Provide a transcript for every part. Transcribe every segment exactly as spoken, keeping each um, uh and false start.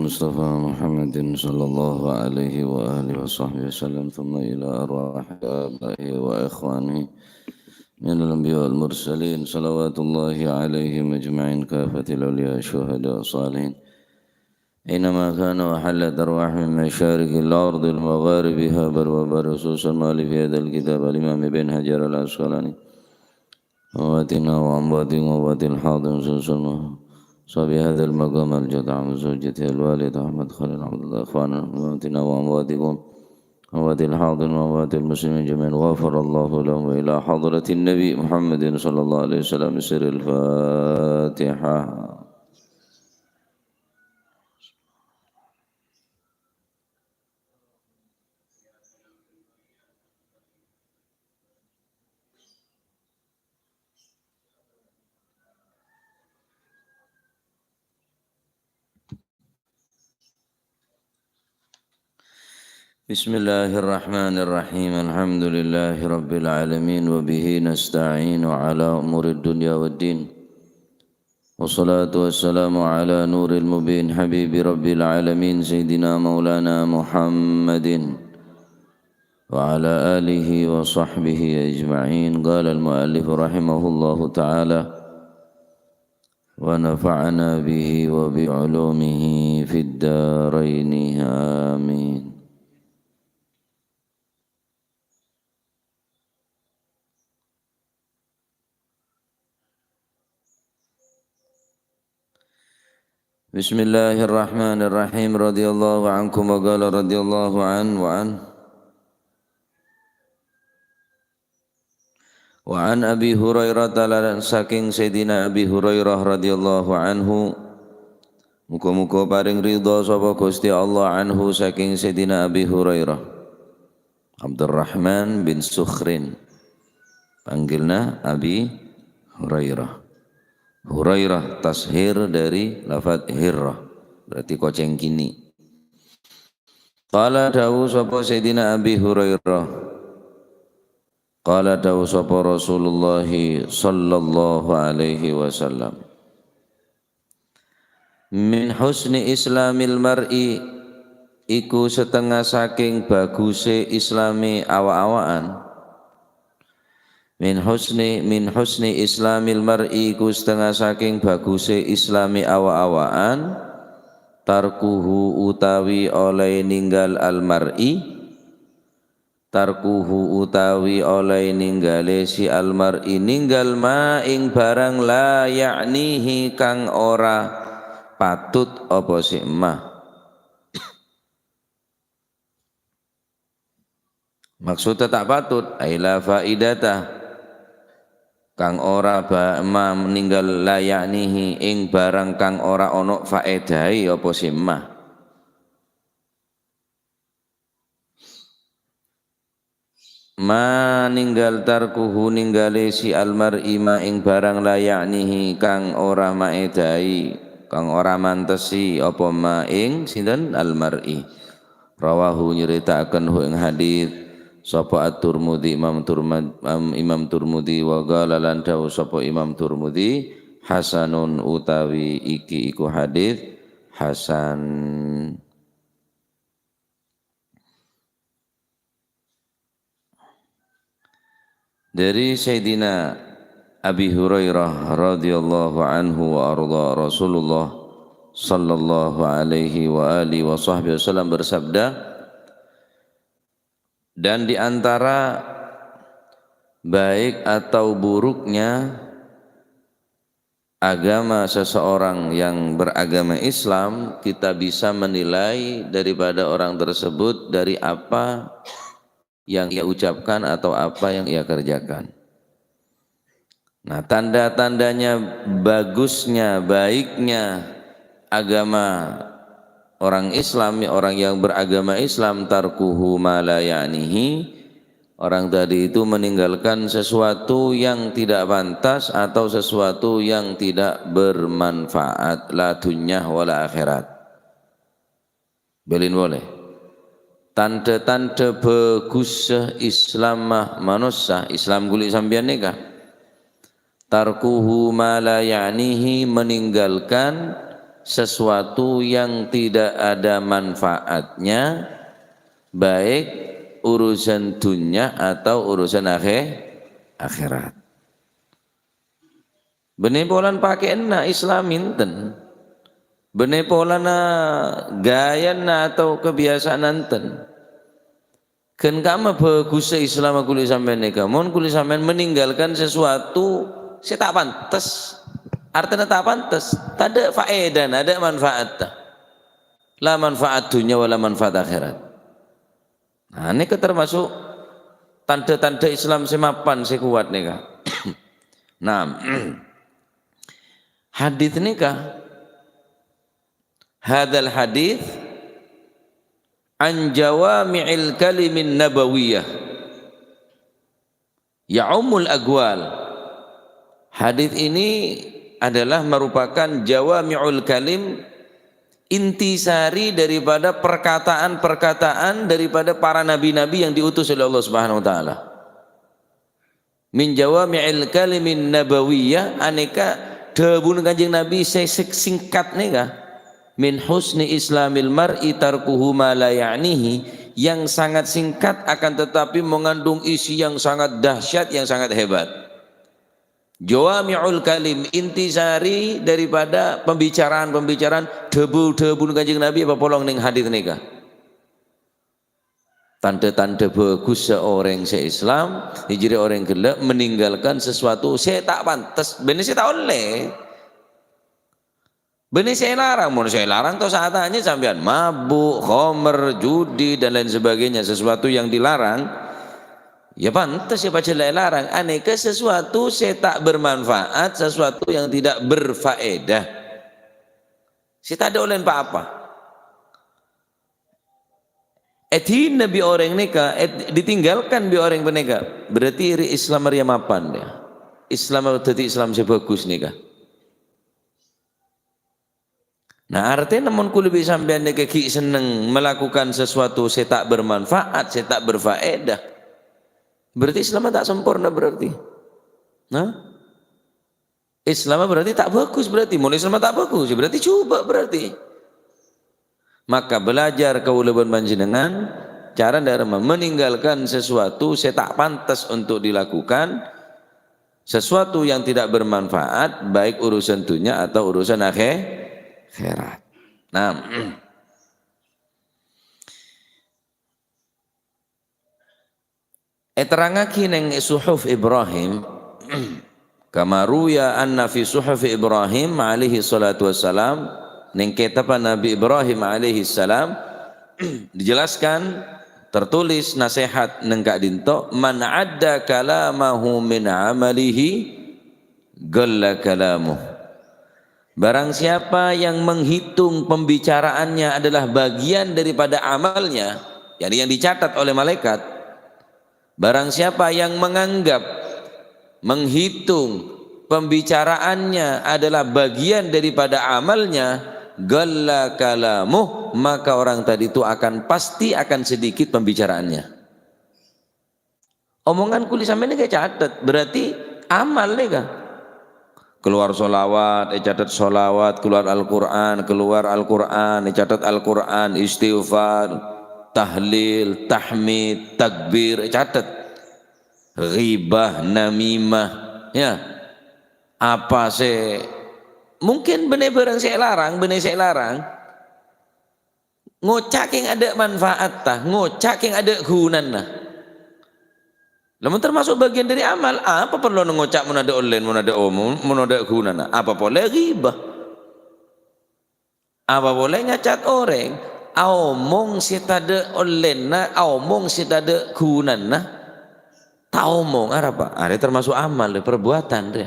المصطفى محمد صلى الله عليه وآله وصحبه وسلم، ثم إلى أرواح آبائه وإخوانه من الأنبياء والمرسلين، صلوات الله عليهم أجمعين، كافة الأولياء الشهداء الصالحين، أينما كانوا وحلت أرواحهم من مشارق الأرض لمغاربها، بل وبخصوص المؤلف هذا الكتاب الإمام ابن حجر العسقلاني، أمواتنا وأمواتكم وأموات الحاضرين، خصوصا صاحب هذا المقام الجدع وزوجته الوالد أحمد خليل عبد الله، إخواننا، أمواتنا وأمواتكم، أموات الحاضرين وأموات المسلمين جميعا، غفر الله لهم، وإلى حضرة النبي محمد صلى الله عليه وسلم، سر الفاتحة. بسم الله الرحمن الرحيم. الحمد لله رب العالمين، وبه نستعين على أمور الدنيا والدين. والصلاة والسلام على نور المبين، حبيب رب العالمين، سيدنا مولانا محمد وعلى آله وصحبه أجمعين. قال المؤلف رحمه الله تعالى: ونفعنا به وبعلومه في الدارين، آمين. بسم الله الرحمن الرحيم. رضي الله عنكم، وقال رضي الله عنه وعن Wa an Abi Hurairah, lan saking Sayyidina Abi Hurairah radhiyallahu anhu, muga-muga paring ridha sapa Gusti Allah anhu saking Sayyidina Abi Hurairah. Abdurrahman bin Sukhrin, panggilna Abi Hurairah. Hurairah tashir dari lafadz hirrah, berarti koceng kini. Qala, dawuh sapa Sayyidina Abi Hurairah, qala, dawuh sapa Rasulullah sallallahu alaihi wasallam, "Min husni islamil mar'i," iku setengah saking baguse Islame awa-awaan. "Min husni, min husni islamil mar'i," iku setengah saking baguse Islame awa-awaan, "tarkuhu," utawi oleh ninggal al-mar'i, "tarkuhu," utawi oleh ninggale si al-mar'i ninggal, "ma," ing barang, "la ya'nihi," kang ora patut apa si ma. Maksudnya tak patut, ai la faidata, kang ora ba-, ma ninggal, "la ya'nihi," ing barang kang ora ono faedahe apa si ma. Ma ninggal, tarkuhu ninggale si al-mar'i ma ing barang, "la ya'nihi," kang ora maedahi, kang ora mantesi apa ma ing sinten, al-mar'i. Rawahu, nyeritakaken hu ing hadits sapa At-Turmudzi, Imam Turmad-, Am-, Imam Turmudzi, wa qala, lan dawuh sapa Imam Turmudzi, "Hasanun," utawi iki iku hadits hasan. Dari Sayyidina Abi Hurairah radhiyallahu anhu wa arda, Rasulullah sallallahu alaihi wa alihi wa sahbihi wasallam bersabda, dan di antara baik atau buruknya agama seseorang yang beragama Islam, kita bisa menilai daripada orang tersebut dari apa yang ia ucapkan atau apa yang ia kerjakan. Nah, tanda-tandanya bagusnya, baiknya agama orang Islam, orang yang beragama Islam, tarkuhu ma la ya'nihi, orang tadi itu meninggalkan sesuatu yang tidak pantas atau sesuatu yang tidak bermanfaat, la dunya wala akhirat. Bâlin polè. Tandhâ-tandhâ bhâghussâ Islamma manossa, Islam ghuli sampèyan nèka. Tarkuhu ma la ya'nihi, meninggalkan sesuatu yang tidak ada manfaatnya, baik urusan dunia atau urusan akhir-, akhirat. Bânnè polana pakèyanna Islam enten. Bânnè polana ghâjâna atau kebiasaan enten. Ghân kamma bhâghussa Islam kulâ sampèyan nèka. Mon kulâ sampèyan meninggalkan sesuatu sè ta' pantes. Artèna ta' pantes. Tadâ' faèdana, tadâ' manfaatta. La manfaat dunia wa la manfaat akhirat. Nah, nèka termasuk tandhâ-tandhâ Islam sè mapan, sè kowat nèka. Nah, hadits nèka, hadzal hadits an jawami'il kalimin nabawiyah. Ya'ummul aqwal. Hadits ini adalah merupakan jawami'ul kalim, intisari daripada perkataan-perkataan daripada para nabi-nabi yang diutus oleh Allah Subhanahu wa Ta'ala. Min jawami'il kalimin nabawiyah, anèka dhâbuna Kanjeng Nabi sè sè-, singkat nèka. Min husni islamil mar'i tarkuhu ma la ya'nihi, yang sangat singkat akan tetapi mengandung isi yang sangat dahsyat, yang sangat hebat. Jawami'ul kalim, intisari daripada pembicaraan-pembicaraan, dhâbu-dhâbuna Kanjeng Nabi èpapolong neng hadits nèka. Tandhâ-tandhâ bhâghussa orèng sè Islam, jârèya orèng ghellâ' meninggalkan sesuatu sè ta' pantes, bânnè sè ta' ollè. Bânnè sè èlarang, mon sè èlarang to satanya sampèyan mabuk, khomer, judi, dan lain sebagainya, sesuatu yang dilarang, ya pantes ya pajhât la èlarang. Anèka sesuatu sè ta' bermanfaat, sesuatu yang tidak berfaedah. Sè tadâ' ollèna pa-apa. Èdina bi' orèng nèka, èd-, ditinggalkan bi' orèng panèka. Berarti rè-, Islam rèya mapan, ya. Islam dhâddhi Islam sè bhâghus nèka. Nah, artèna mon kulâ bi' sampèyan nèka ghi' senneng melakukan sesuatu sè ta' bermanfaat, sè ta' berfaedah, berarti Islamma ta' samporna berarti. Nah? Islamma berarti ta' bhâghus berarti. Mon Islamma ta' bhâghus, ya berarti jhubâ' berarti. Maka belajar kaulâ bân panjhennengngan cara dâ' remma meninggalkan sesuatu sè ta' pantes untuk dilakukan, sesuatu yang tidak bermanfaat, baik urusan dunia atau urusan akhe-, akhirat. Nah, Èterrangngaghi neng suhuf Ibrahim, kama ruya anna fi suhuf Ibrahim alaihi salatu wassalam, neng kètabbhâ Nabi Ibrahim alaihi salam, dijelaskan, tertulis nasehat neng ka'dinto, "Man adda kalamahu min amalihi, ghalla kalamuh." Barang siapa yang menghitung pembicaraannya adalah bagian daripada amalnya, yakni yang dicatat oleh malaikat, barang siapa yang menganggap, menghitung pembicaraannya adalah bagian daripada amalnya, ghalla kalamuh, maka orang tadi itu akan, pasti akan sedikit pembicaraannya. Omongan kulâ sampèyan nèka ècatet, berarti amal nèka. Keluar sholawat, ècatet sholawat, keluar Al-Qur'an, keluar Al-Qur'an, ècatet Al-Qur'an, istighfar, tahlil, tahmid, takbir, ècatet. Ghibah, namimah, ya. Apa sè, mungkin bânnè bârâng sè èlarang, bânnè sè èlarang. Ngoca' kèng adâ' manfaatta, ngoca' kèng adâ' ghunana. Lah, mon termasuk bagian dari amal, apa parlona ngoca' mon adâ' ollèna, mon adâ' omong, mon adâ' ghunana? Apa polè ghibah? Apa polè ngacat orèng? Aomong sè tadâ' ollèna, aomong sè tadâ' ghunana. Ta' omong, arapa? Arèya termasuk amal, rè, perbuatan, rè.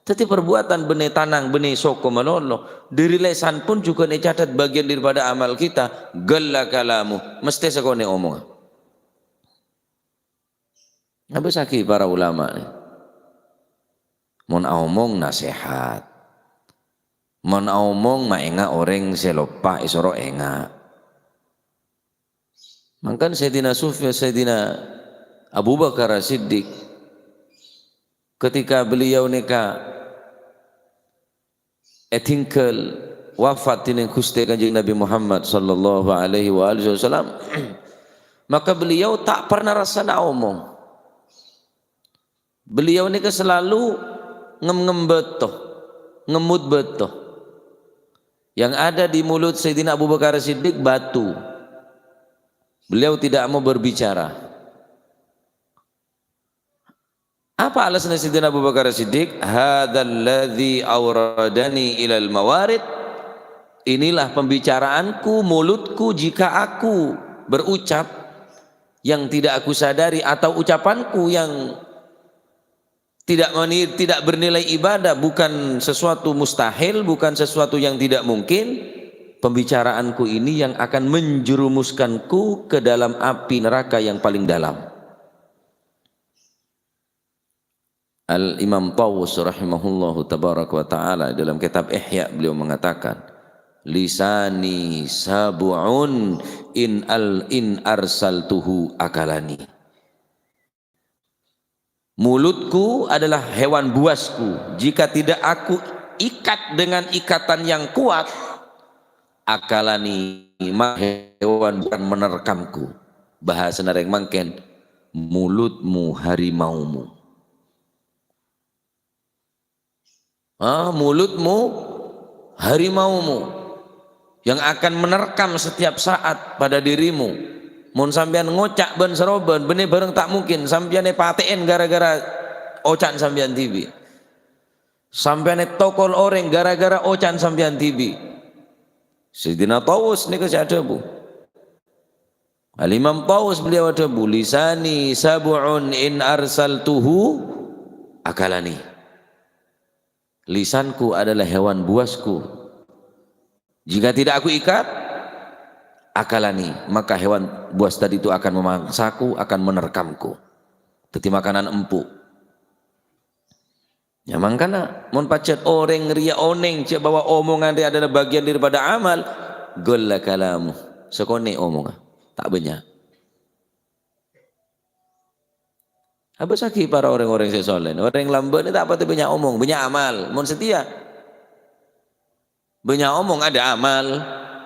Dhâddhi perbuatan bânnè tanang, bânnè soko malolo. Dâri lèsan pun jhughân ècatet bagian daripada amal kita. Ghalla kalamuh, mestè sakonè' omongan. Abâssaghi para ulama nè. Mon aomong nasèhat. Mon aomong maènga' orèng sè loppa èsoro ènga'. Mangkana Sayyidina Suf-, Sayyidina Abu Bakar As-Siddiq, ketika beliau nèka èdinggal wafat dhinèng Ghustè Kanjeng Nabi Muhammad sallallahu alaihi wa alihi wasallam, maka beliau ta' pernah rassana omong. Beliau nèka selalu ngem-ngem bâto, ngemmut bâto. Yang ada di mulut Sayyidina Abu Bakar Siddiq batu. Beliau tidak mau berbicara. Apa alasannya Sayyidina Abu Bakar Siddiq? "Hadzalladzi auradani ilal mawarid." Inilah pembicaraanku, mulutku, jika aku berucap yang tidak aku sadari atau ucapanku yang tidak meni-, tidak bernilai ibadah, bukan sesuatu mustahil, bukan sesuatu yang tidak mungkin, pembicaraanku ini yang akan menjerumuskanku ke dalam api neraka yang paling dalam. Al-Imam Tawus rahimahullahu tabaraka wa ta'ala dalam kitab Ihya beliau mengatakan, "Lisani sabu'un in al-, in arsaltuhu akalani." Mulutku adalah hewan buasku. Jika tidak aku ikat dengan ikatan yang kuat, akalani, maka hewan buas menerkamku. Bahasana rèng mangkèn, mulutmu harimaumu. Ah, mulutmu harimaumu yang akan menerkam setiap saat pada dirimu. Mon sampèyan ngoca' bân-sarobân, bânnè bhârâng ta' mungkin sampèyan èpatè'è gara-gara oca'na sampèyan dhibi'. Sampèyan ètokol orèng gara-gara oca'na sampèyan dhibi'. Sayyidina Tawus nèka sè adhâbu. Al-Imam Tawus beliau adhâbu, "Lisani sabu'un in arsaltuhu akalani." Lisanku adalah hewan buasku. Jika tidak aku ikat, akalani, maka hewan buas tadi itu akan memangsaku, akan menerkamku. Dhâddhi makanan empuk. Ya, mangkana, mon pajhât orèng rèya onèng jhâ' bahwa omongan rèya adalah bagian daripada amal, ghalla kalamu. Sakonè' omongnga, ta' bânnya'. Abâssaghi para orèng-orèng sè soleh. Orèng lambâ' nè ta' patè bânnya' omong, bânnya' amal. Mon satèya, bânnya' omong, adâ' amal.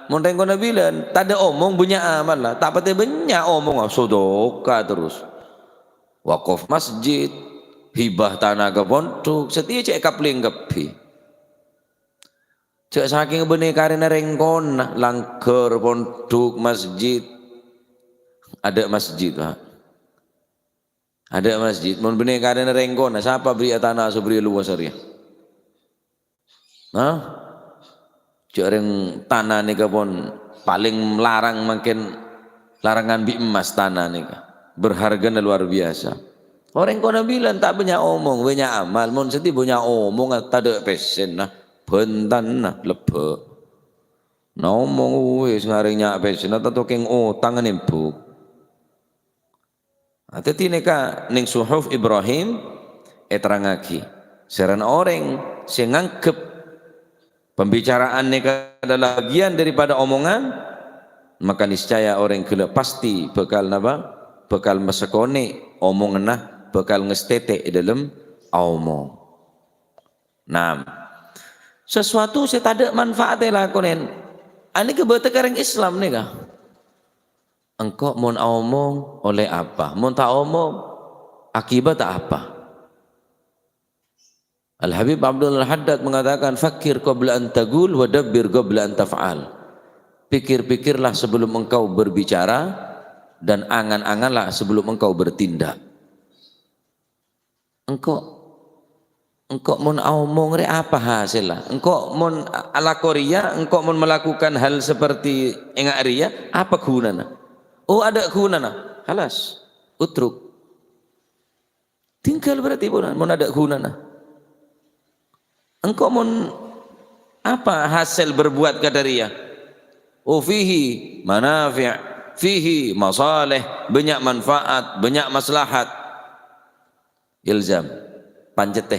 Mon rèng konè bilân, tadâ' omong, bânnya' amal la. Ta' patè bânnya' omong, ah, sodoka terros. Wakaf masjid, hibah tana ka pondhuk, satèya cè' èkapling kabbhi. Jhâ' sakèng bânnè karèna rèng konè, langghâr, pondhuk, masjid. Adâ' masjid, Pak. Adâ' masjid. Mon bânnè karèna rèng konè, sapa bâriyâ tana sè bâriyâ lowassa rèya? Hah? Jhâ' rèng tana nèka pon palèng larang mangkèn larangan bi' emmas tana nèka. Berhargana luar biasa. Orèng konè bilân ta' bânnya' omong, bânnya' amal. Mon satèya bânnya' omong, tadâ' pèssèna, bhântanna, lebbâ'. Na omong wis ngarèng nya' pèssèna, tanto kèng otangnga nèmbhuk. Ah, dhâddhi nèka neng Suhuf Ibrahim èterrangngaghi, sèrana orèng sè nganggep pembicaraan nèka adalah bagian daripada omongan, maka niscaya orèng ghellâ' pasti bhâkal napa? Bhâkal masakonè' omonganna, bhâkal ngastètè è dhâlem aomong. Nam. Sasuatu sè tadâ' manfaatè lakonè. Anèka bâdâ ka rèng Islam nèka. Engko' mon aomong, ollè apa? Mon ta' omong, akibatta apa? Al-Habib Abdul Haddad mengatakan, "Fakkir qabla an taqul wa dabbir qabla an taf'al." Pikir-pikirlah sebelum engkau berbicara, dan angan-anganlah sebelum engkau bertindak. Engko', engko' mon aomong rè apa hasèlla? Engko' mon a-, alako rèya, engko' mon melakukan hal seperti enga' rèya, apa ghunana? Oh, adâ' ghunana. Khalas. Utruk. Tinggal berarti mon, mon adâ' ghunana. Engko' mon apa hasil berbuat kadâ' rèya? Oh, fihi manafi', fihi masalih, bânnya' manfaat, bânnya' maslahat. Ilzam, pancèttè,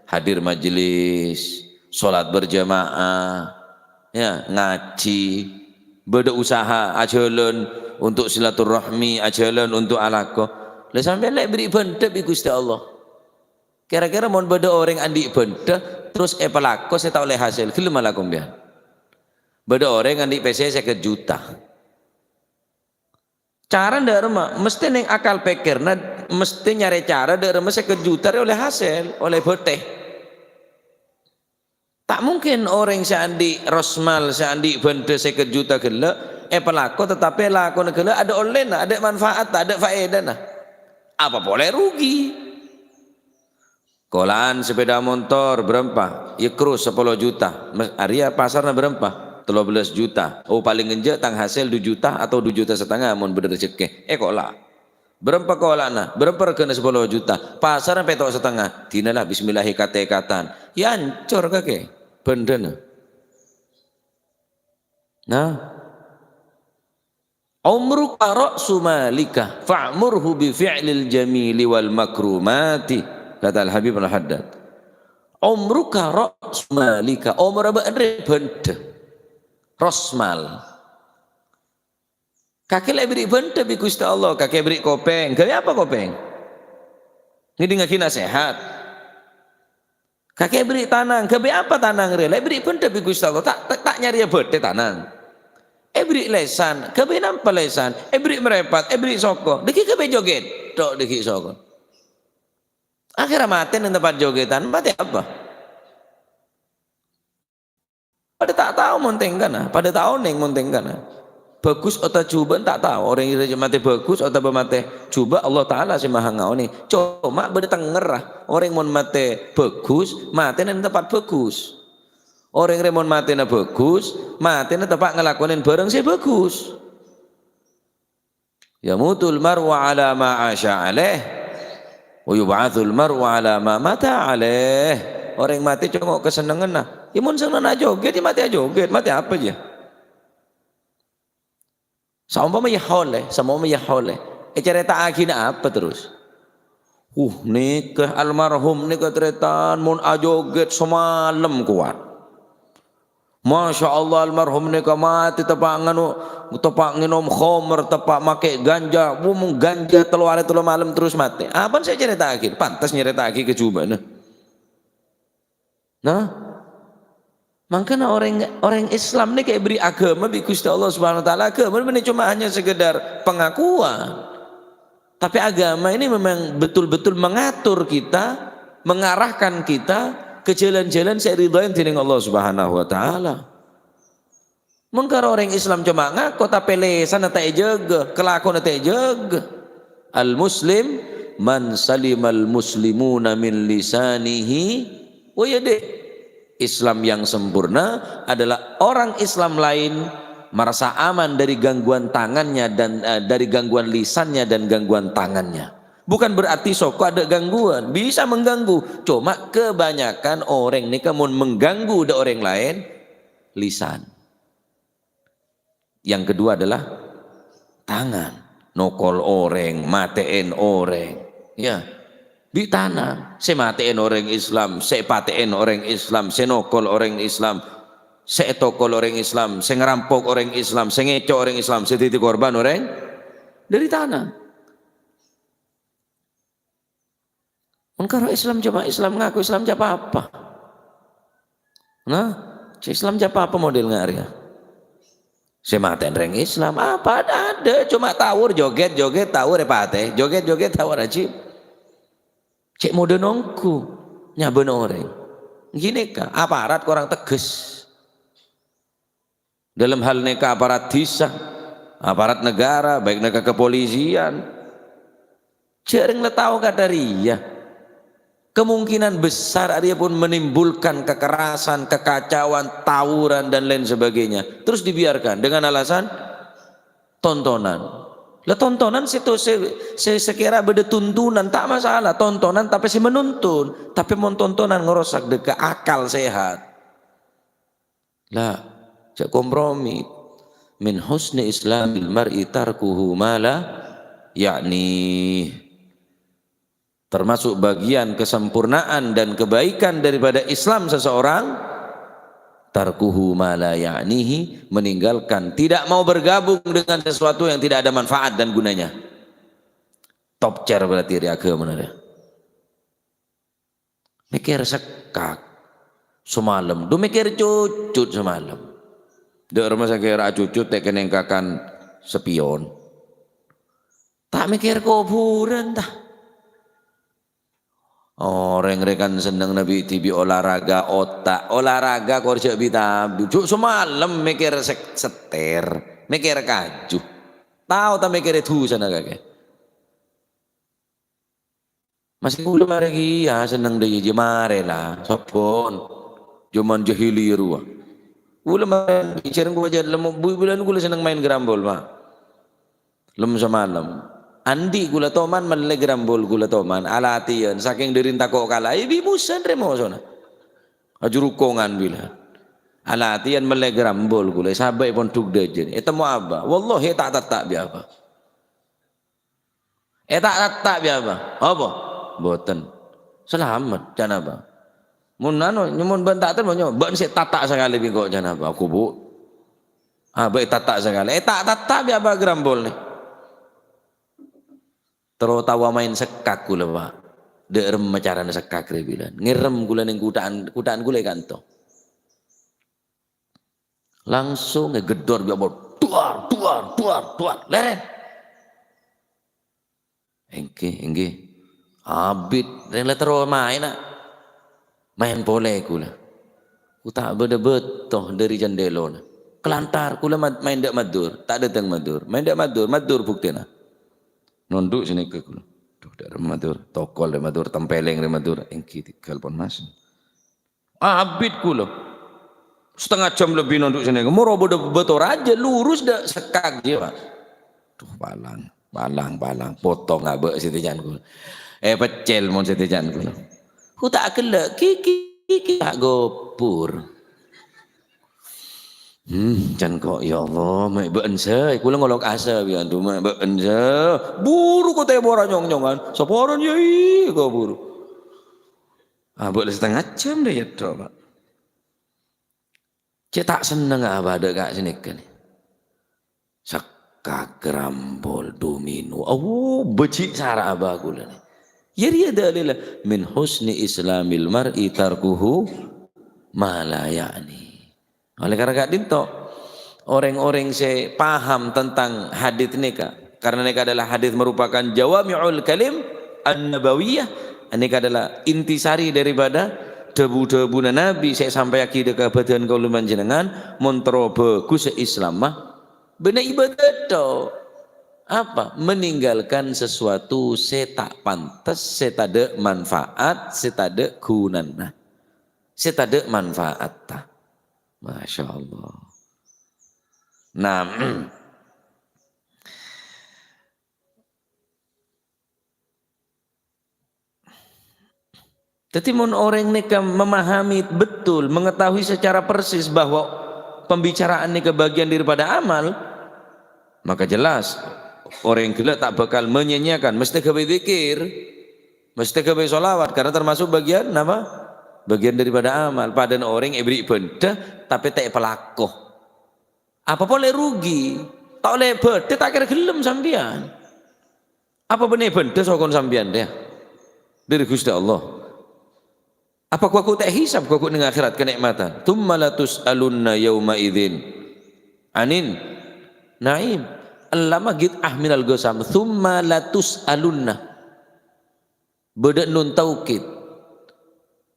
hadir majelis, sholat berjamaah, ya, ngaji, bâdâ usaha, ajhâlân untuk silaturahmi, ajhâlân untuk alako. Lah sampèyan lè' bherri' bhândhâ bi' Ghustè Allah. Kèra-kèra mon bâdâ orèng andi' bhândhâ, terros èpalako sè ta' ollè hasèl, ghellem alako sampèyan? Bâdâ orèng andi' pèssè sèket juta. Cara dâ' remma, mestè neng akal pèkkèrra, mestè nyarè cara dâ' remma sèket juta rè ollè hasèl, ollè bâtè. Ta' mungkin orèng sè andi' rosmal, sè andi' bhândhâ sèket juta ghellâ', èpalako, tatapè lakona ghellâ' adâ' ollèna, adâ' manfaatta, adâ' faèdana. Apa polè rugi? Kola'an sepeda motor bârâmpa? Yâ, krus sapolo juta. Mes-, arèya pasarra bârâmpa? Tello bellâs juta. Oh, palèng enjâ' tang hasèl du juta atau du juta setengah mon bâdâ rejekkè. Èkola'. Bârâmpa kola'na? Bârâmpa règhâna sapolo juta? Pasarra pètto' setengah. Dinala bismillahè kat-èkatan. Yâ ancor kakè bhândhâna. Nah. "Umruka ra'su malika, fa'murhu bi fi'lil jamili wal makrumati," kata Al-Habib Al-Haddad. "Umruka ra'su malika," omorra bâ'na rè bhândhâ. Rosmal. Kakè la èberri' bhândhâ bi' Ghustè Allah, kakè èberri' kopèng. Ghâbây apa kopèng? Ngèdingngaghi nasèhat. Kakè èberri' tanang, ghâbây apa tanang rè? La èberri' bhândhâ bi' Ghustè Allah, ta', ta', ta' nyarèya bâtè tanang. Èberri' lèsan, ghâbây napa lèsan? Èberri' marèpat, èberri' soko. Dâgghi' ghâbây jogèt, tok dâgghi' soko. Akhèrra matè neng tempat jogètan, matè apa? Padâ ta' tao mon tèngkana, padâ ta' onèng mon tèngkana. Bhâghus otabâ jhubâ' ta' tao, orèng rè matè bhâghus otabâ matè jhubâ' Allah Ta'ala sè maha ngaonèng. Coma bâdâ tengngerra, orèng mon matè bhâghus, matèna neng tempat bhâghus. Orèng rè mon matèna bhâghus, matèna teppa' ngalakonè bhârâng sè bhâghus. "Yamutul mar'u ala ma asya alaih, wa yub'atsul mar'u ala ma mata alaih." Orèng matè congo' kasennengnganna. Yâ, mon sennengnganna ajogèt, yâ matè ajogèt. Matè apa, yâ? Saompama yâ holè, saompama yâ holè. Ècarèta'aghina apa terros? "Uh, nèka almarhum nèka tarètan mon ajogèt samalem kowat. Masya Allah, almarhum nèka matè teppa' nganu, teppa' ngènom khomer, teppa' makè ganja, wah, mon ganja tello arè tello malem terros matè." Apana sè ècarèta'aghi? Pantes nyarèta'aghi ka jhubâ'na. Nah, mangkana orèng, orèng Islam nèka èberri' aghâma bi' Ghustè Allah Subhanahu wa Ta'ala. Aghâma bânnè coma hanya sekedar pengakuan. Tapi agama ini memang betul-betul mengatur kita, mengarahkan kita ke jalan-jalan sè èridhoi dèning Allah Subhanahu wa Ta'ala. Mon karo orèng Islam coma ngako, tapè lèsanna ta' èjâgâ, kalakowanna ta' èjâgâ. "Al-muslim man salimal muslimuna min lisanihi wa yadihi." Islam yang sempurna adalah orang Islam lain merasa aman dari gangguan tangannya dan, eh, dari gangguan lisannya dan gangguan tangannya. Bukan berarti soko adâ' gangguan, bisa mengganggu. Coma kebanyakan orèng nèka mon mengganggu dâ' orèng laèn, lisan. Yang kedua adalah tangan. Nokol orèng, matè'èn orèng. Ya. Bi' tanang. Sè matè'èn orèng Islam, sè èpatè'èn orèng Islam, sè nokol orèng Islam, sè ètokol orèng Islam, sè ngarampok orèng Islam, sè ngèco' orèng Islam, sè dhâddhi korban orèng dâri tanang. Mon karo Islam coma Islam ngako Islam ca' apa? Nah, sè Islam ca' apa model nga' rèya? Sè matè'èn rèng Islam, apa adâ', coma tawur, jogèt-jogèt, tawur èpatè, jogèt-jogèt, tawur ajib. Cè' modâ nongghu, nyabâna orèng. Ghânèka, aparat korang tegas. Dalam hal nèka aparat dhisa, aparat negara, baik nèka kepolisian. Jhâ' rèng la tao kadhâ' rèya. Kemungkinan besar arèya pon menimbulkan kekerasan, kekacauan, tawuran, dan lain sebagainya. Terus dibiarkan dengan alasan tontonan. Lah, tontonan sè to-, sè, sè, sè kèra bâdâ tuntunan, ta' masalah. Tontonan tapè sè menuntun. Tapè mon tontonan ngerosak dâ' ka akal sehat. La, jhâ' kompromi. "Min husni islamil mar'i tarkuhu ma la ya'ni." Termasuk bagian kesempurnaan dan kebaikan daripada Islam seseorang, tarkuhu ma la ya'nihi, meninggalkan, tidak mau bergabung dengan sesuatu yang tidak ada manfaat dan gunanya. Top chair berarti rèya aghâmana rèya. Mèkkèr sèkak samalem, du mèkkèr cucut samalem. Dâ' remma sakèra acucut ta' kennèng kakan sepion. Ta' mèkkèr kobhurân, ta. Orèng rè kan sennengnga bi'-dhibi' olahraga otak. Olahraga kor jhâ' bi-tabi'. Jhâ' samalem mèkkèr sek-, setir, mèkkèr kaju. Tao ta' mèkkèrè dhusana kakè? Masè kaulâ marè kèya senneng dhâ' iyâ, marè la, sabbhân. Jhâman jahiliyah rowa. Kaulâ marè jhâreng kobhurân, lem-, bu-, bulân kaulâ senneng maèn grambol, Pa'. Lem samalem. Andi' kaulâ toman mellè grambol kaulâ toman, alatèyan, sakèng dhâri tako' kala, èbi musan rè mosona. Ajhurukongan bilân. Alatèyan mellè grambol kaulâ, sabâ' è pondhuk dhâjâna. Ètemmo abâ'. Wallahi ta' tetta' bi' abâ'. È ta' tetta' bi' abâ'. Apa? Mboten. Salamet, can abâ'. Mon anu, nyamon bân ta' terro, nyo, bân sè tetta' sakalè bi' engko', can abâ'. Aku, Bu. Abâ' è tetta' sakalè. È ta' tetta' bi' abâ' grambol nè. Terro tao maèn sekkak kaulâ, Pa'. Dâ' remma carana sekkak rè bilân. Ngèrèm kaulâ neng kutha'an, kutha'an kaulâ è kanto. Langsung ègheddhor bi' abâ', duar, duar, duar, duar, lèrèn. Èngghi, èngghi. Abit, rèng la terro maèn, a. Maèn polè kaulâ. Ku ta' bâdâ bâto dhâri jhândhâlâna. Kalantar kaulâ mad-, maèn dâ' Madur, ta' dâteng Madur. Maèn dâ' Madur, Madur buktèna. Nondhu' sanèka kaulâ. Duh, dâ' remma Madur, tokol rè Madur, tempèlèng rè Madur. Èngghi tèghâl pon, Mas. Abit kaulâ. Satengnga jam lebbi nondhu' sanèka. Moro bâdâ bâto rajâ, lurus dâ' sekkak jiyâ, Pa'. Duh, palang, palang, palang. Potong abâ' sè tèjhân kaulâ. Eh, peccèl mon sè tèjhân kaulâ. Ku ta' ghellâ', kiki, kiki, ta' gopur. Hmm, can ko', ya Allah, ma' bâ'en sè. Kaulâ ngolok asa, bi' antu, ma' bâ'en sè. Buru ko tèmorra nyong-nyongan. Saporana, yâ, iyâ, ko' buru. Abâ' la satengnga jam dâ' iyâ, Pa'. Cè' ta' senneng abâ' dâ' ka' sanèka nè. Sekkak, grambol, domino. Awo, bâji' sara abâ' kaulâ nè. Yâ rèya dalilla, "Min husni islamil mar'i tarkuhu ma la ya'ni." Oleh karena ka'dinto, orèng-orèng sè paham tentang hadits nèka, karena nèka adalah hadits merupakan jawami'ul kalim an-nabawiyah, nèka adalah intisari daripada dhâbu-dhâbuna Nabi sè èsampayaghi dâ' ka bâdân kaulâ panjhennengngan, mon terro bhâghus Islam mah, bânnè ibâdâ tok. Apa? Meninggalkan sesuatu sè ta' pantes, sè tadâ' manfaat, sè tadâ' ghunana, sè tadâ' manfaatta. Masya Allah. Nah, dhâddhi mon orèng nèka memahami betul, mengetahui secara persis bahwa pembicaraan nèka bagian daripada amal, maka jelas orèng ghellâ' ta' bakal menyia-nyiakan, mestè ghâbây dzikir. Mestè ghâbây sholawat, karena termasuk bagian napa? Bagian daripada amal. Padâna orèng èberri' bhândhâ, tapè ta' èpalako. Apa polè rugi? Ta' ollè bhândhâ, ta' kèra ghellem sampèyan. Apa bânnè bhândhâ sokon sampèyan, rèya? Dâri Ghustè Allah. Apa ghu-, ghu ta' èhisab ghu-, ghu neng akhèrat kanè'matan? "Tsumma latus'alunna yauma idzin anin na'im." Ella ma git ahminal qasam. "Tsumma latus'alunna." Bâdâ nun taukid.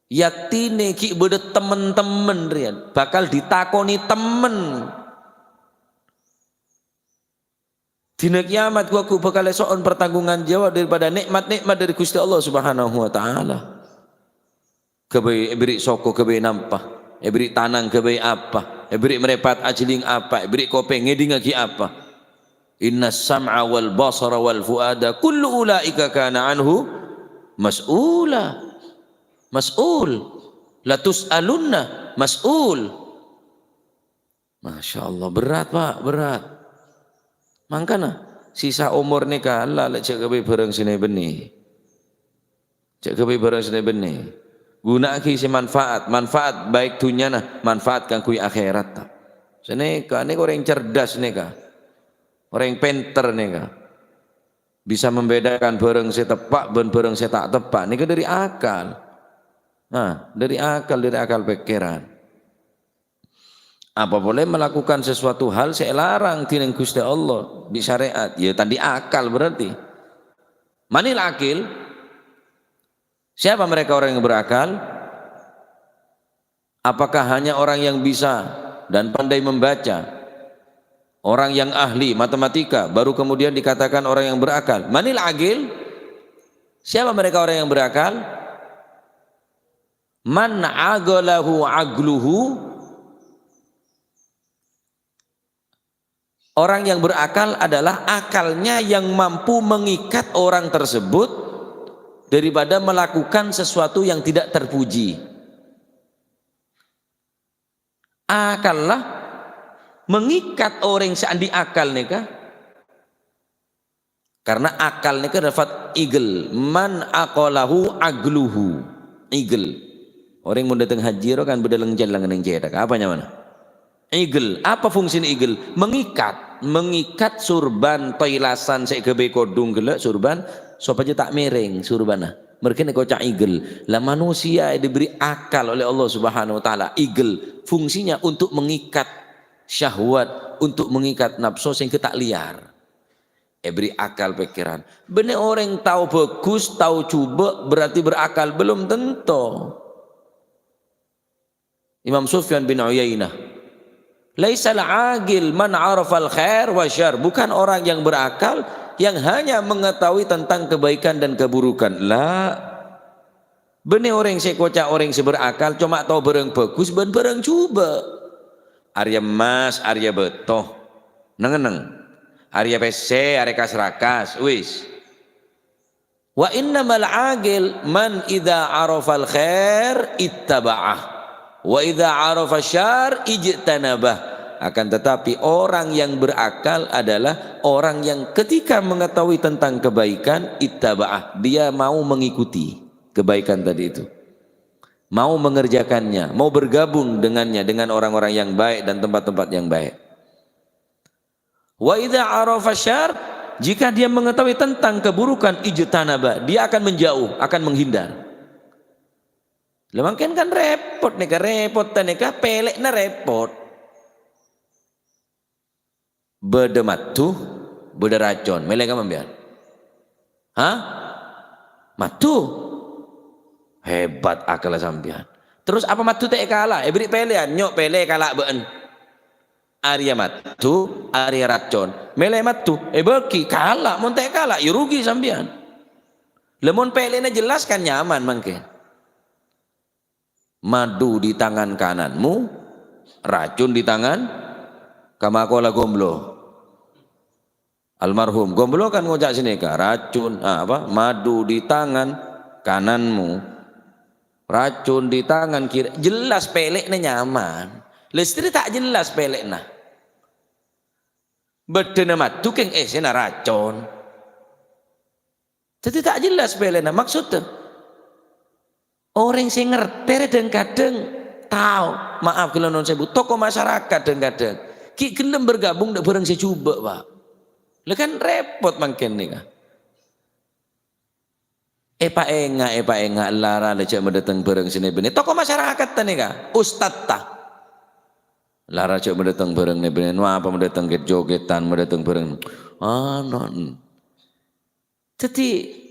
Yatine ghi' bâdâ temmen-temmen rèya. Bakal ditakonè temmen. Dina kiamat, ghu-, ghu bakal èso'on pertanggungan jawab daripada nè'mat-nè'mat dâri Ghustè Allah Subhanahu wa Ta'ala. Ghâbây èberri' soko, ghâbây nampa. Èberri' tanang, ghâbây apa. Èberri' mrèpat, ajhâling apa. Èberri' kopèng, ngèdingngaghi apa. "Innas sam'a wal basara wal fu'ada kullu ulaika kana anhu mas'ula." Mas'ul. "Latus'alunna", mas'ul. Masya Allah, berat, Pak, berat. Mangkana, sisa omor nèka, la, la, jhâ' ghâbây bhârâng sè nè-bennè. Jhâ' ghâbây bhârâng sè nè-bennè. Ghuna'aghi sè manfaat, manfaat baik dhunnyana, manfaat kaangghuy akhèratta. Sè nèka, nèka orèng cerdas nèka. Orèng pènter nèka. Bisa membedakan bhârâng sè teppa' bân bhârâng sè ta' teppa'. Nèka dâri akal. Nah, dâri akal, dâri akal pèkkèran. Apa polè malakukan sesuatu hal sè èlarang dhinèng Ghustè Allah, bi' syarè'at? Ya, tadâ' akal berarti. Manil akil? Siapa mereka orang yang berakal? Apakah hanya orang yang bisa dan pandai membaca, orang yang ahli matematika, baru kemudian dikatakan orang yang berakal? Manil akil? Siapa mereka orang yang berakal? Man aqalahu aqluhu. Orang yang berakal adalah akalnya yang mampu mengikat orang tersebut daripada melakukan sesuatu yang tidak terpuji. Akal lah mengikat orang sè andi' akal nèka. Karena akal nèka lafat igel. Man aqalahu aqluhu. Igel. Orèng mon dâteng haji ro kan bâdâ leng-celleng neng cèthak. Apa nyamana? Igel. Apa fungsina igel? Mengikat. Mengikat surban, toilasan sè èghâbây kodhung ghellâ' surban, sopajâ ta' mèrèng surbanna. Merghâna èkoca' igel. Lah, manusia diberi akal oleh Allah Subhanahu wa Ta'ala. Igel. Fungsinya untuk mengikat syahwat, untuk mengikat nafsu sehingga ta' lèyar. Èbèrri' akal pèkkèran. Bânnè orèng tao bhâghus, tao jhubâ', berarti berakal? Belum tentu. Imam Sufyan bin Uyainah, "Laisal aqil man arafal khair wa syarr." Bukan orang yang berakal yang hanya mengetahui tentang kebaikan dan keburukan. La. Bânnè orèng sè èkoca' orèng sè berakal, coma tao bhârâng bhâghus bân bhârâng jhubâ'. Arèya emmas, arèya bâto. Neng-enneng. Arèya pèssè, arèya kas-rakas. Wis. "Wa innamal aqil man idza arafal khair ittaba'ah, wa idza arafa syarr ijtanabah." Akan tetapi, orang yang berakal adalah orang yang ketika mengetahui tentang kebaikan, ittaba'ah, dia mau mengikuti kebaikan tadi itu. Mau mengerjakannya, mau bergabung dengannya, dengan orang-orang yang baik dan tempat-tempat yang baik. "Wa idza arafa syarr," jika dia mengetahui tentang keburukan, ijtanaba, dia akan menjauh, akan menghindar. Lah, mangkèn kan rèpot nèka, rèpot ta' nèka, pèlèna rèpot. Bâdâ maddhu, bâdâ racon. Mèlè kamma sampèyan? Hah? Maddhu. Hebat akalla sampèyan. Terros apa maddhu ta' èkala'? Èbèrri' pèlèyan, nyo' pèlè kala' bâ'en. Arèya maddhu, arèya racon. Mèlè maddhu, èbâghi, kala', mon ta' èkala', ya rugi sampèyan. Lah, mon pèlèna jelas kan nyaman mangkèn. Madu di tangan kananmu, racun di tangan, kama qala Gomblo. Almarhum Gomblo kan ngoca' sanèka, racun, ah, apa, madu di tangan kananmu, racun di tangan kiri. Jelas pèlèna nyaman. Lèstri ta' jelas pèlèna. Bâddhâna madu kèng èssèna racun. Dhâddhi ta' jelas pèlèna. Maksodda, orèng sè ngartè rè dhâng-kadhâng tao, maaf ghellâ' non sèbu, toko masyarakat dhâng-kadhâng ghi' ghellem bergabung dâ' bhârâng sè jhubâ', Pak. Lah kan rèpot mangkèn nèka. Èpaènga', èpaènga', lara la jhâ' madâteng bhârâng sè nè-bânnè. Toko masyarakat ta' nèka, ustad ta'. Lara jhâ' madâteng bhârâng nè-bânnè, no apa madâteng ket-jokètan, madâteng bhârâng. Ana'. Dhâddhi,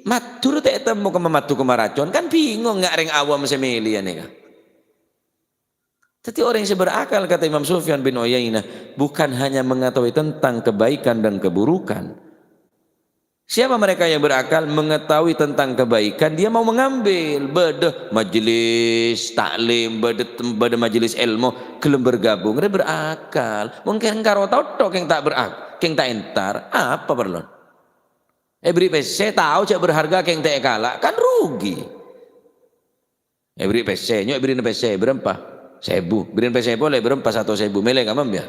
maddhu ta' ètemmo kemma maddhu kemma racon, kan bingung nga' rèng awam sè mèlè ya nèka. Dhâddhi, orèng sè berakal, kata Imam Sufyan bin Uyainah, bukan hanya mengetahui tentang kebaikan dan keburukan. Siapa mereka yang berakal, mengetahui tentang kebaikan, dia mau mengambil. Bâdâ majelis taklim, bâdâ tem-, bâdâ majelis èlmo, ghellem bergabung, rè berakal. Mungkin karo tao tok kèng ta' berak-, kèng ta' entar, apa parlo? Èbèrri' pèssè, tao jhâ' berharga kèng ta' èkala', kan rugi. Èbèrri' pèssè, nyo' èbèrri'na pèssè, bârâmpa? Sèbu. Bèrri'na pèssè polè, bârâmpa? Sato sèbu. Mèlè kamma sampèyan?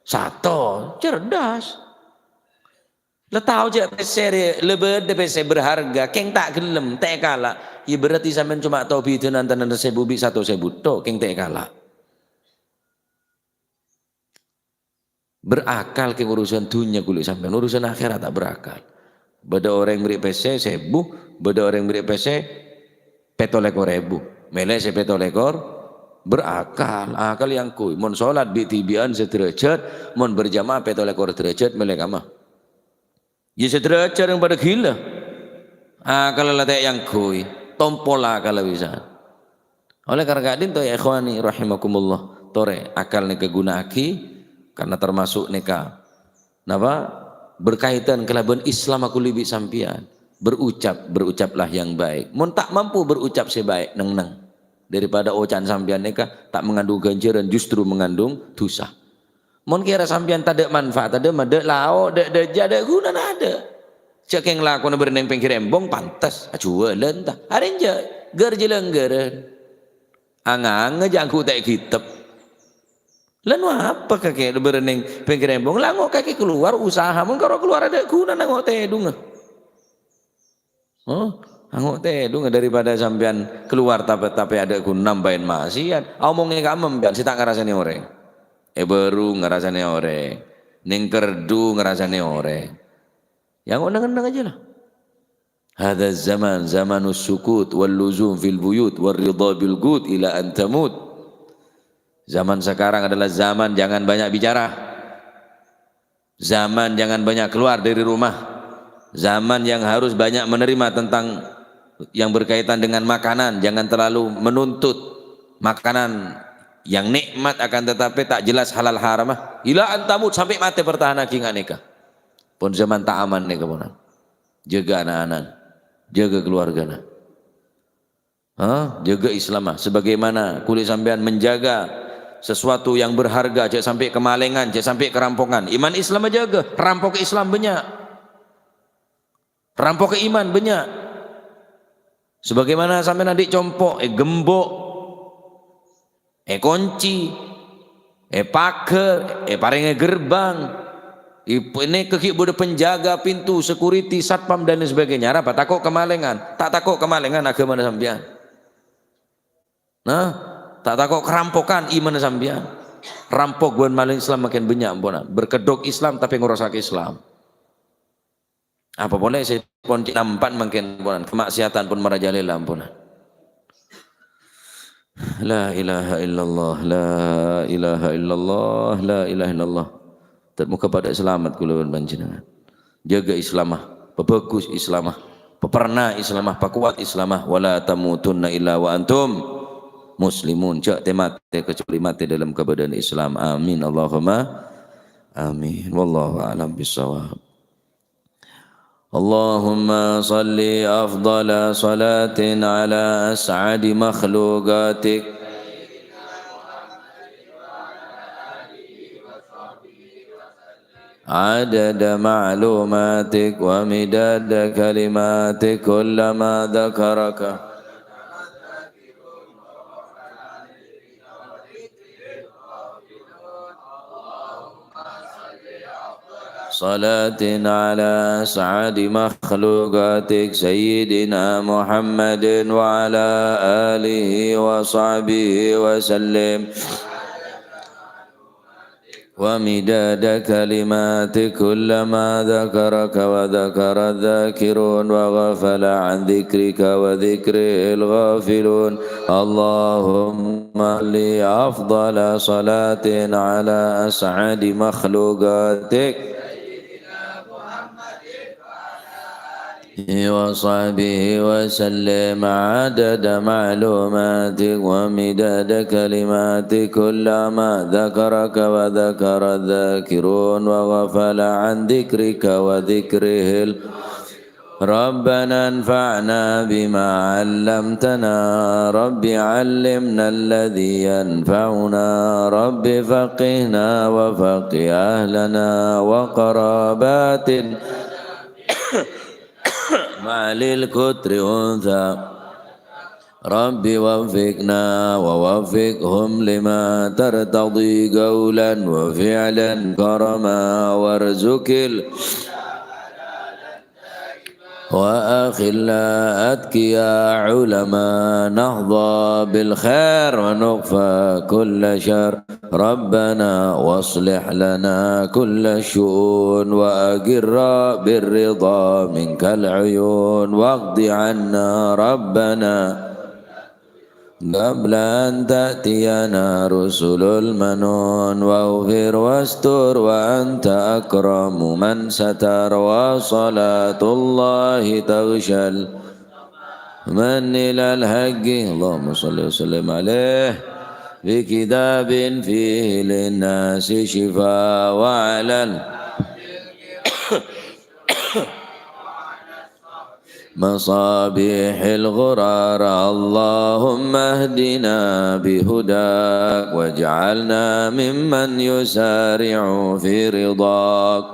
Sato. Cerdas. La tao jhâ' pèssè rè, la bâdâ pèssè berharga, kèng ta' ghellem, ta' èkala'. Ya berarti sampèyan coma tao bidhâna antara sèbu bi' sato sèbu tok, kèng ta' èkala'. Berakal kèng urusan dhunnya ghulâ sampèyan, urusan akhèrat ta' berakal. Bâdâ orèng bèrri' pèssè sèbu, bâdâ orèng bèrri' pèssè pètto lèkor èbu. Mèlè sè pètto lèkor Berakal, akal èyangghuy. Mon sholat bi'-dhibi'ân saderajat, mon berjamaah pètto lèkor derajat, mèlè kamma. Iyâ saderajat yang padâ ghilâ. Akal la ta' èyangghuy, tompol akal bisa. Oleh karena ka'dinto ya ikhwani rahimakumullah, torè akal nèka ghuna'aghi, karena termasuk nèka Napa? Berkaitan kalabân Islam aku libi sampèyan. Berucap, berucaplah yang baik. Mon ta' mampu berucap sè baik, neng-neng. Daripada oca'an sampèyan nèka ta' mengandung ganjaran, justru mengandung dosa. Mon kèra sampèyan tadâ' manfaat, tadâ' madâ' lao', dâ', dâ', jâ', dâ' ghunana adâ'. Jâ' kèng lakona bârâ' neng pèngghir embong, pantes. Ajhuwâlân ta? Arèya jâ', ghâr jâ-langghârân. Anga-anga jâ' angghuta èghitep. Lan apa kakè bârâ' neng pèngghir embong, lango' kakè kalowar usaha, mon karo kalowar adâ' ghunana ngo' tèdungnga. Oh, ango' tèdungnga daripada sampèyan kalowar tapè, tapè adâ' ghuna nambâi ma'siyat. Omongè ka sampèyan sè ta' ngarasanè orèng. È bârung ngarasanè orèng. Neng kerdhu ngarasanè orèng. Ya, ngo' neng-enneng aja lah. Hadha zaman zamanus sukut wal luzum fil buyut war ridha bil qut ila an tamut. Zaman sekarang adalah zaman jangan banyak bicara. Zaman jangan banyak keluar dari rumah. Zaman yang harus banyak menerima tentang yang berkaitan dengan makanan. Jangan terlalu menuntut makanan yang nikmat akan tetapi tak jelas halal haramnya. Ila an tamut, sampai mati pertahanaghi nga' nèka. Pon zaman ta' aman nèka, ponan. Jâgâ ana'-ana'. Jâgâ keluargana. Hah? Jâgâ Islamma. Sebagaimana kulâ sampèyan menjaga sesuatu yang berharga, jâ' sampè' kamalèngan, jâ' sampè' karampokan. Iman Islamma jâgâ, rampok Islam bânnya'. Rampok iman bânnya'. Sebagaimana sampèyan andi' compo', ègembok. Èkonci, èpaghâr, èparèngè gerbang. Ip-, nèka ghi' bâdâ penjaga pintu, security, satpam, dan lain sebagainya. Arapa? Tako' kamalèngan. Ta' tako' kamalèngan aghâmana sampèyan. Nah, ta' tako' karampokan imanna sampèyan. Rampok bân malèng Islam makin bânnya', ampon. Berkedok Islam, tapè ngorossaghi Islam. Apa polè sè pon cè' nampan mangkèn, amponan. Kamaksiatan pon marajalèla, amponan. La ilaha illallah, la ilaha illallah, la ilaha illallah. Tad-, moghâ padâ salamet kulâ bân panjhennengngan. Jâgâ Islamma, pabhâghus Islamma, paperna Islamma, pakowat Islamma. Wala tamutunna illa wa antum muslimun. Jâ' tè-matè kecuali matè dalam kabâdâ'ân Islam. Amin. Allahumma amin. Wallahu a'lam bissawab. اللهم صل أفضل صلاة على أسعد مخلوقاتك. عدد معلوماتك ومداد كلماتك، كلما ذكرك صلاة على أسعد مخلوقاتك سيدنا محمد وعلى آله وصحبه وسلم. ومداد كلماتك كلما ذكرك وذكر الذاكرون وغفل عن ذكرك وذكره الغافلون. اللهم صل أفضل صلاة على أسعد مخلوقاتك وصحبه وسلم عدد معلوماتك ومداد كلماتك كلما ذكرك وذكر الذاكرون وغفل عن ذكرك وذكره ال-، ربنا انفعنا بما علمتنا، رب علمنا الذي ينفعنا، رب فقهنا وفقه أهلنا وقراباتنا مع للكتر أنثى. رب وفقنا ووفقهم لما ترتضي قولا وفعلا كرما وارزق ال-، وأخلاء أتقياء علماء نحظى بالخير ونكفى كل شر. ربنا واصلح لنا كل الشؤون وأقر بالرضا منك العيون واقض عنا ربنا قبل أن تأتينا رسل المنون، واغفر واستر وأنت أكرم من ستر، وصلاة الله تغشى من إلى الحق. اللهم صل وسلم عليه. بكتاب فيه للناس شفاء، وعلى ال- مصابيح الغرار. اللهم اهدنا بهداك، واجعلنا ممن يسارع في رضاك،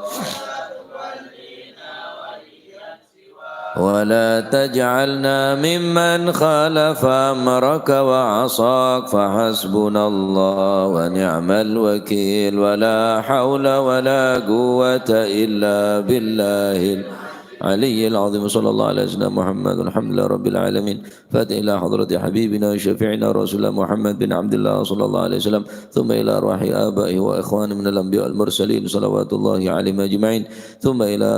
ولا تجعلنا ممن خالف أمرك وعصاك، فحسبنا الله ونعم الوكيل، ولا حول ولا قوة إلا بالله العلي العظيم. صلى الله على سيدنا محمد، والحمد لله رب العالمين. فاتح إلى حضرة حبيبنا وشفيعنا رسول الله محمد بن عبد الله صلى الله عليه وسلم، ثم إلى أرواح آبائه وإخوانه من الأنبياء والمرسلين، صلوات الله عليهم أجمعين، ثم إلى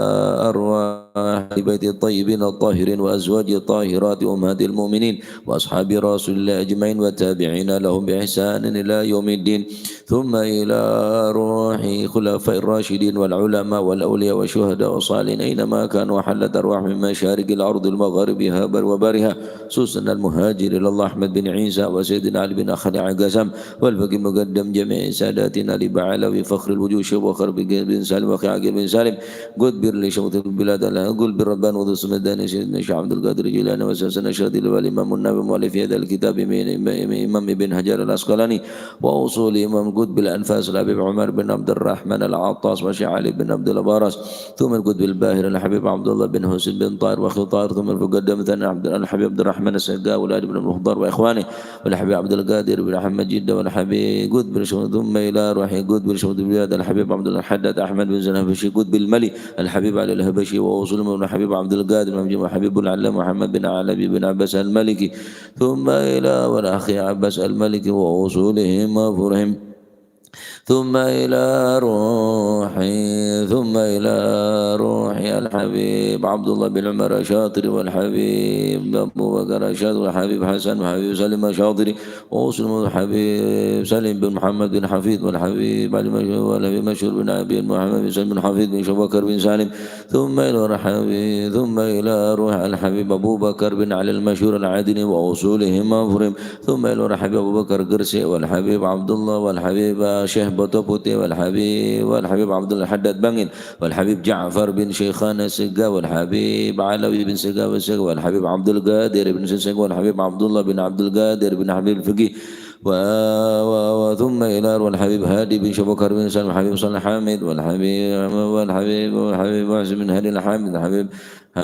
أرواح أهل بيت الطيبين الطاهرين وأزواج الطاهرات أمهات المؤمنين وأصحاب رسول الله أجمعين والتابعين لهم بإحسان إلى يوم الدين، ثم إلى أرواح خلفاء الراشدين والعلماء والأولياء والشهداء والصالحين أينما كانوا، وحلت أرواحهم من مشارق الأرض ومغاربها وبرها، خصوصا المهاجر إلى الله أحمد بن عيسى وسيدنا علي بن أخ علي عقاسم والفقيه المقدم جميع ساداتنا لبعلوي فخر الوجود شيخ بكر بن سالم وأخي عقيل بن سالم، قطب لشمس البلاد، قطب الربان وذو السمدان سيدنا الشيخ عبد القادر الجيلاني وسلسلة الشاذلي والإمام النووي مؤلف هذا الكتاب من إمام ابن حجر العسقلاني وأصول إمام قطب الأنفاس الحبيب عمر بن عبد الرحمن العطاس والشيخ علي بن عبد الله باراس، ثم القطب الباهر الحبيب عبد الله بن حسين بن طاهر وأخي طاهر، ثم المقدم الثاني عبد الحبيب عبد الرحمن السقا والعلي بن المختار وإخوانه، والحبيب عبد القادر بن أحمد جدة، والحبيب قطب بن شمس، ثم إلى روح قطب بن شمس البلاد الحبيب عبد الله الحداد أحمد بن زين الحبشي قطب الملي الحبيب علي الحبشي وأصول من الحبيب عبد القادر بن محمد، حبيب العلامة محمد بن علوي بن عباس المالكي، ثم إلى والأخ عباس المالكي وأصولهم وفروعهم، ثم إلى روحي، ثم إلى روحي الحبيب عبد الله بن عمر الشاطري والحبيب أبو بكر الشاطري والحبيب حسن والحبيب سليم الشاطري وأصول الحبيب سليم بن محمد بن حفيظ والحبيب علي مشهور والحبيب مشهور بن أبي محمد بن سليم بن حفيظ بن شبكر بن سالم، ثم إلى الحبيب، ثم إلى روح الحبيب أبو بكر بن علي المشهور العدني وأصولهم وفروعهم، ثم إلى الحبيب أبو بكر قرسي والحبيب عبد الله والحبيب شيخ بطوبتي والحبيب، والحبيب عبد الله الحداد بنجل والحبيب جعفر بن شيخان السقا والحبيب علوي بن سقا والسقا والحبيب عبد القادر بن سقا والحبيب عبد الله بن عبد القادر بن حبيب الفقيه و-، و-، و-، ثم إلى روح الحبيب هادي بن شبكر بن سالم والحبيب صالح حامد والحبيب، والحبيب، والحبيب محسن بن هادي الحامد والحبيب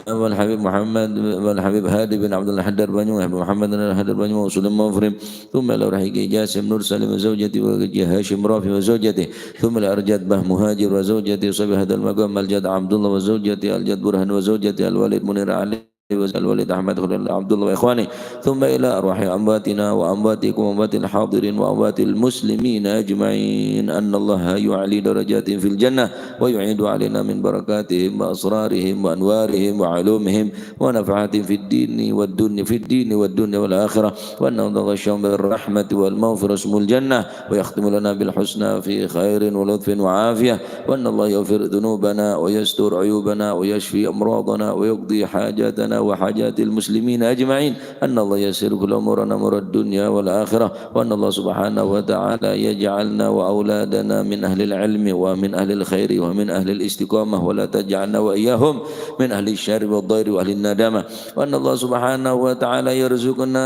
والحبيب محمد والحبيب هادي بن عبد الله الحداد بنجل، والحبيب محمد الحداد بنجل، وسلم وفروعهم، ثم إلى روح جاسم نور سالم وزوجته، وهاشم رافي وزوجته، ثم إلى أرجاد به مهاجر وزوجته، صاحب هذا المقام الجد عبد الله وزوجته، الجد برهان وزوجته، الوالد منير علي، الوالد أحمد خليل عبد الله وإخوانه، ثم إلى أرواح أمواتنا وأمواتكم وأموات الحاضرين وأموات المسلمين أجمعين، أن الله يعلي درجاتهم في الجنة، ويعيد علينا من بركاتهم وأسرارهم وأنوارهم وعلومهم ونفحاتهم في الدين والدنيا، في الدين والدنيا والآخرة، وأن يتغشاهم بالرحمة والمغفرة واسم الجنة، ويختم لنا بالحسنى في خير ولطف وعافية، وأن الله يغفر ذنوبنا ويستر عيوبنا ويشفي أمراضنا ويقضي حاجاتنا وحاجات المسلمين أجمعين، أن الله ييسر كل أمورنا أمور الدنيا والآخرة، وأن الله سبحانه وتعالى يجعلنا وأولادنا من أهل العلم ومن أهل الخير ومن أهل الاستقامة، ولا تجعلنا وإياهم من أهل الشر والضير وأهل الندامة، وأن الله سبحانه وتعالى يرزقنا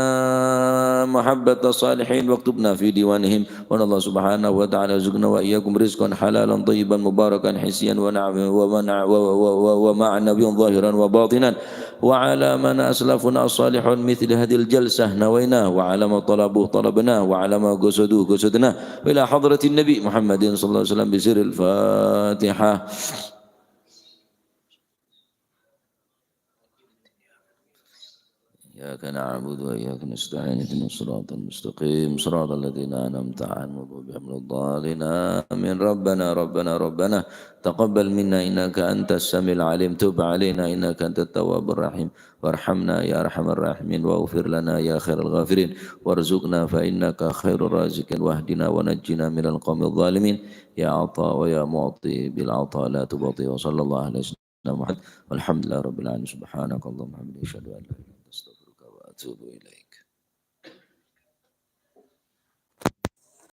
محبة الصالحين واكتبنا في ديوانهم، وأن الله سبحانه وتعالى يرزقنا وإياكم رزقا حلالا طيبا مباركا حسيا ونعم-، ومنع-، و-، و-، و-، ومعنويا ظاهرا وباطنا، وعلى من أسلفنا الصالحون مثل هذه الجلسة نويناه، وعلى ما طلبوه طلبناه، وعلى ما قصدوه قصدناه، إلى حضرة النبي محمد صلى الله عليه وسلم بسر الفاتحة. إياك نعبد وإياك نستعين، اهدنا الصراط المستقيم، صراط الذين أنعمت عليهم غير المغضوب عليهم ولا الضالين. آمين. ربنا، ربنا، ربنا، تقبل منا إنك أنت السميع العليم، تب علينا إنك أنت التواب الرحيم، وارحمنا يا أرحم الراحمين، واغفر لنا يا خير الغافرين، وارزقنا فإنك خير الرازقين، واهدنا ونجنا من القوم الظالمين. يا عطاء ويا معطي بالعطاء لا تبطي. وصلى الله على سيدنا محمد. والحمد لله رب العالمين. سبحانك اللهم وبحمدك، أشهد أن لا إله إلا أنت، أستغفرك وأتوب إليك.